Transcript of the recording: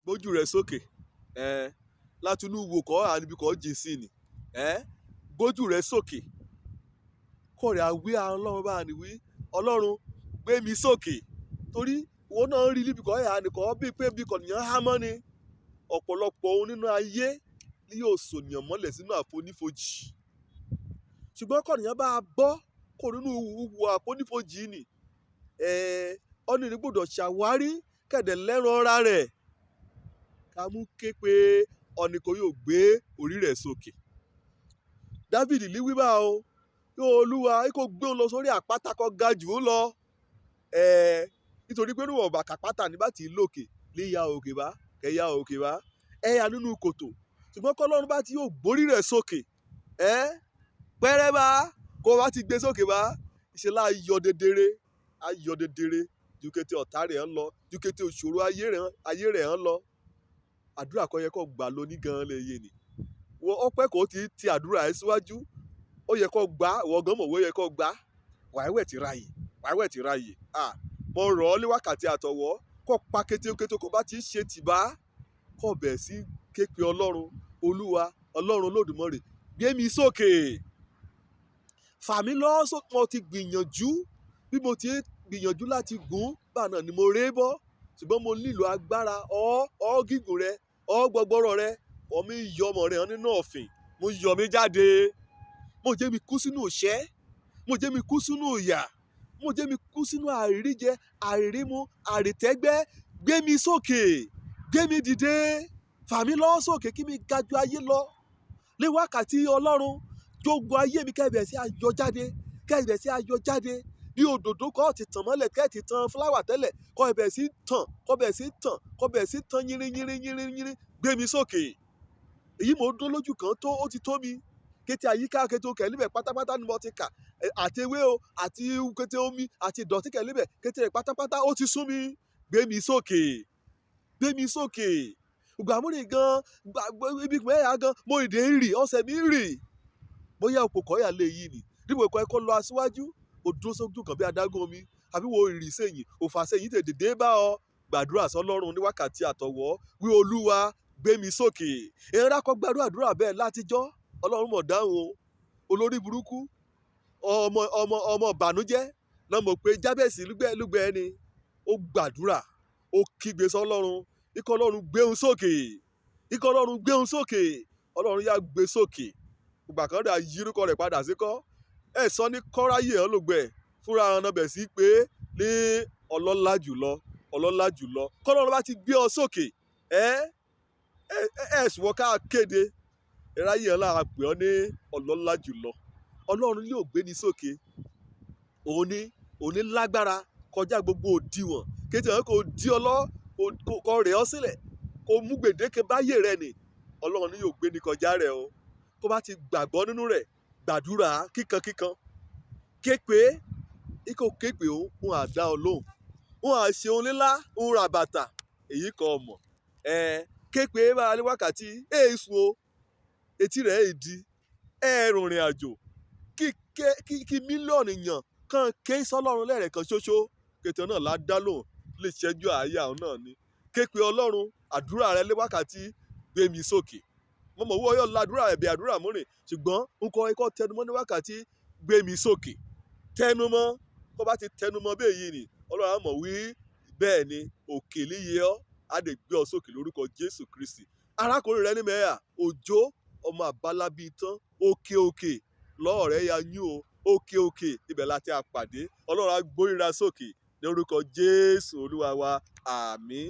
Gbójú rẹ̀ sókè. Látinú wo kọ́ àníbi kọ́ jìn sí ni. Gbójú rẹ̀ sókè. Kọ̀rẹ́ àwí Ọlọ́run bá ní wí. Ọlọ́run gbé mi sókè. Torí ìwọ náà rí níbi kọ́ ẹ̀ àníkọ́ bíi pé bí kọ̀nìyàn há mọ́ ni. Ọ̀pọ̀lọpọ̀ ohun nínú ayé ni yóò sònìyàn mọ́lẹ̀ sínú àfonífojì. Ṣùgbọ́n kọ̀nìyàn bá bọ́ kò nínú ìwù àfonífojì ni. Ọ̀nì ní gbọdọ̀ ṣàwárí kẹ̀dẹ̀ lẹ́ran ara rẹ̀. Ká mú ké pé ọ̀nì kò yóò gbé orí rẹ̀ sókè. Dáfídì ní wí bá o. Yóò Olúwa kó gbé òun lọ sórí àpáta kan ga jù ú lọ. Nítorí pé níwọ̀n bàkà pátá ní bá ti lókè, lè ya òkè bá, kẹ̀ ya òkè bá. Ẹ ya nínú kòtò. Ṣùgbọ́n kọ́lọ́run bá ti yóò gbórí rẹ̀ sókè. Pẹ́rẹ́ bá, kó bá ti gbé sókè bá, ìṣe lá yọ dedere, á yọ dedere ju kété ọ̀tá rẹ̀ ń lọ, ju kété òṣòro ayé rẹ̀ ń lọ. Àdúrà kan yẹ kó gbà lóní gan lè yé ni. Wọ́n ọpẹ́ kò ti ti àdúrà ẹ síwájú. Ó yẹ kó gbà, ìwọ gan mọ̀ wí ó yẹ kó gbà. Wàíwẹ̀ ti ráyè, wàíwẹ̀ ti ráyè. À, mo rọ̀ ọ́ ní wákàtí àtọ̀wọ́. Kó pa kété kété kó bá ti ṣe tìbá. Kó bẹ̀ sí ké pe Ọlọ́run, Olúwa, Ọlọ́run Olódùmarè, gbé mi sókè. Fà mí lọ sókè. Mo ti gbìyànjú, bí mo ti gbìyànjú láti gùn, bá náà ni mo ré bọ́. Ṣùgbọ́n mo nílò agbára ọ́ gígùn rẹ, ọ́ gbọgbọrọ rẹ. Ọmọ yọ ọmọ rẹ hàn nínú ọ̀fìn. Mo yọ mí jáde. Mo jẹ́ mi kú sínú ìṣẹ́. Mo jẹ́ mi kú sínú ìyà. Mo jẹ́ mi kú sínú àìríjẹ, àìrímu, àìrìtẹ́gbẹ́. Gbé mi sókè. Gbé mi dìde. Fà mí lọ sókè kí mi ga ju ayé lọ. Ní wákàtí Ọlọ́run, jogun ayé mi kẹ́bẹ̀ẹ́ sí ayọ̀ jáde. Kẹ́bẹ̀ẹ́ sí ayọ̀ jáde. Bí òdòdó kọ́ ti tàn mọ́lẹ̀, kẹ́ ti tan fúláwà tẹ́lẹ̀, kọ́ ẹ bẹ̀ sí tàn, kọ́ bẹ̀ sí tàn, kọ́ bẹ̀ sí tàn yínrín, yínrín, yínrín, yínrín. Gbé mi sókè. Èyí mò ń dó lójú kan tó, ó ti tó mi. Kété àyíká kété òkè níbẹ̀ pátápátá ni mo ti kà. Àti ewé o, àti kété omi, àti ìdọ̀tí kẹ̀ níbẹ̀, kété rẹ̀ pátápátá ó ti sún mi. Gbé mi sókè. Gbé mi sókè. Ìgbà múrin gan, ibi mẹ́ya gan, mo ìdè ń rì, ọ̀sẹ̀ mi ń rì. Bóyá òpó kọ́ yà lè yí ni. Dípò ẹ̀kọ́ ẹ̀kọ́ lọ aṣíwájú, ó dúró sójú kan bí adágún omi. Àbí wo ìrì sẹ́yìn, òfà sẹ́yìn tètè dé bá ọ. Gbàdúrà sọ́lọ́run ní wákàtí àtọ̀wọ́. Wí Olúwa, gbé mi sókè. Ẹ̀rọ akọ gbàdúrà àdúrà bẹ́ẹ̀ látijọ́. Ọlọ́run mọ̀ dáhùn o. Olórí burúkú, ọmọ, ọmọ, ọmọ ìbànújẹ́. Náà mọ̀ pé Jábẹ́sì lúgbẹ́, lúgbẹ́ ẹni. Ó gbàdúrà, ó kígbe sọ́lọ́run. Ikọ̀ Ọlọ́run gbé òun sókè. Ikọ̀ Ọlọ́run gbé òun sókè. Ọlọ́run yá gbé sókè. Ìgbà kan dà yí orúkọ rẹ̀ padà sí kọ́. Ẹ sọ ní kọ́ráyè ẹ̀ lógbẹ̀. Fúnra ọ̀nà bẹ̀ sí pé ní ọlọ́lá jùlọ, ọlọ́lá jùlọ. Kọ́lọ́run bá ti gbé ọ sókè, ẹ sùwọ́ ká kéde. Ẹráyè ẹ̀ lára pè ọ́ ní ọlọ́lá jùlọ. Ọlọ́run yóò gbé ni sókè. Òun ní, òun ní lágbára kọjá gbogbo òdiwọ̀n. Kété ẹ̀ kò di ọlọ́, kò rẹ̀ ọ́ sílẹ̀, kò mú gbèdéke báyé rẹ ni. Ọlọ́run yóò gbé ni kọjá rẹ̀ o. Kó bá ti gbàgbọ́ nínú rẹ̀, gbàdúrà kíkan kíkan. Ké pé, ikọ̀ ké pé òun, òun á dá ọ lóhùn. Òun á ṣe ohun lílá, òun ra bàtà. Èyí kò mọ̀. Ké pé bá a ní wákàtí, èèsù o. Etí rẹ̀ èdí. Ẹ rìnrìn àjò. Kí mílíọ̀nù èèyàn kan ké sọ́lọ́run lẹ́ẹ̀kan ṣoṣo. Kété náà lá dá lóhùn. Lè ṣẹ́jú àáyá òun náà ni. Ké pé Ọlọ́run, àdúrà rẹ lé wákàtí, gbé mi sókè. Mo mọ̀ wí ọyọ́ làdúrà ẹ̀bẹ̀ àdúrà múrin. Ṣùgbọ́n nǹkan ẹ̀kọ́ tẹnumọ́ ní wákàtí, gbé mi sókè. Tẹnumọ́. Kó bá ti tẹnumọ́ bí èyí ni, Ọlọ́run á mọ̀ wí bẹ́ẹ̀ ni òkè líye ọ́. Á lè gbé ọ sókè lórúkọ Jésù Kristi. Arákùnrin rẹ ní mẹ́yà, Òjó, ọmọ àbálá bí tán, òkè òkè, lọ́ọ̀ rẹ ya yún o. Òkè òkè, ibẹ̀ la ti a pàdé. Ọlọ́run á gbóríra sókè ní orúkọ Jésù Olúwa wa. Àmín.